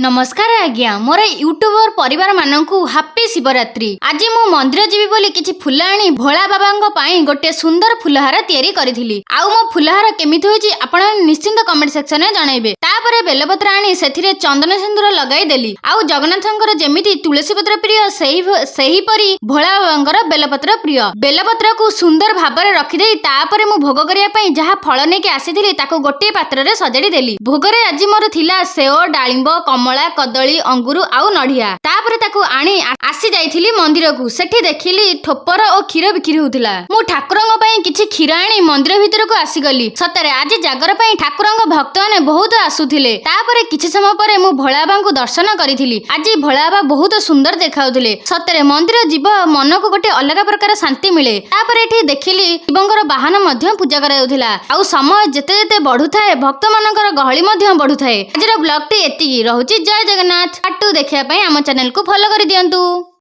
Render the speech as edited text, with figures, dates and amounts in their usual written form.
ନମସ୍କାର ଆଜ୍ଞା, ମୋର ୟୁଟ୍ୟୁବର ପରିବାରମାନଙ୍କୁ ହାପି ଶିବରାତ୍ରି। ଆଜି ମୁଁ ମନ୍ଦିର ଯିବି ବୋଲି କିଛି ଫୁଲ ଆଣି ଭୋଳା ବାବାଙ୍କ ପାଇଁ ଗୋଟେ ସୁନ୍ଦର ଫୁଲହାର ତିଆରି କରିଥିଲି। ଆଉ ମୋ ଫୁଲହାର କେମିତି ହୋଇଛି, ଆପଣ ନିଶ୍ଚିନ୍ତ କମେଣ୍ଟ ସେକ୍ସନରେ ଜଣାଇବେ। ତାପରେ ବେଲପତ୍ର ଆଣି ସେଥିରେ ଚନ୍ଦନ ସିନ୍ଦୁର ଲଗାଇ ଦେଲି। ଆଉ ଜଗନ୍ନାଥଙ୍କର ଯେମିତି ତୁଳସୀ ପତ୍ର ପ୍ରିୟ, ସେହିପରି ଭୋଳା ବାବାଙ୍କର ବେଲପତ୍ର ପ୍ରିୟ। ବେଲପତ୍ରକୁ ସୁନ୍ଦର ଭାବରେ ରଖିଦେଇ ତାପରେ ମୁଁ ଭୋଗ କରିବା ପାଇଁ ଯାହା ଫଳ ନେଇକି ଆସିଥିଲି, ତାକୁ ଗୋଟିଏ ପାତ୍ରରେ ସଜାଡ଼ି ଦେଲି। ଭୋଗରେ ଆଜି ମୋର ଥିଲା ସେଓ, ଡାଳିମ୍ବ, କମଳା, କଦଳୀ, ଅଙ୍ଗୁରୁ ଆଉ ନଡ଼ିଆ। ତାପରେ ତାକୁ ଆଣି ଆସି ଯାଇଥିଲି ମନ୍ଦିରକୁ। ସେଠି ଦେଖିଲି ଠୋପର ଓ କ୍ଷୀର ବିକ୍ରି ହଉଥିଲା। ମୁଁ ଠାକୁରଙ୍କ ପାଇଁ କିଛି କ୍ଷୀର ଆଣି ମନ୍ଦିର ଭିତରକୁ ଆସିଗଲି। ସତରେ ଆଜି ଜାଗର ପାଇଁ ଠାକୁରଙ୍କ ଭକ୍ତମାନେ ବହୁତ ଆସୁଥିଲେ। ତାପରେ କିଛି ସମୟ ପରେ ମୁଁ ଭୋଳାବାବାଙ୍କୁ ଦର୍ଶନ କରିଥିଲି। ଆଜି ଭୋଳାବାବା ବହୁତ ସୁନ୍ଦର ଦେଖାଉଥିଲେ। ସତରେ ମନ୍ଦିର ଯିବ, ମନକୁ ଗୋଟେ ଅଲଗା ପ୍ରକାର ଶାନ୍ତି ମିଳେ। ତାପରେ ଏଠି ଦେଖିଲି ଶିବଙ୍କର ବାହନ ମଧ୍ୟ ପୂଜା କରାଯାଉଥିଲା। ଆଉ ସମୟ ଯେତେ ଯେତେ ବଢୁଥାଏ, ଭକ୍ତମାନଙ୍କର ଗହଳି ମଧ୍ୟ ବଢୁଥାଏ। ଆଜିର ବ୍ଲଗଟି ଏତିକି ରହୁଛି। ଜୟ ଜଗନ୍ନାଥ। ପାର୍ଟ 2 ଦେଖିବା ପାଇଁ ଆମ ଚ୍ୟାନେଲକୁ ଫଲୋ କରିଦିଅନ୍ତୁ।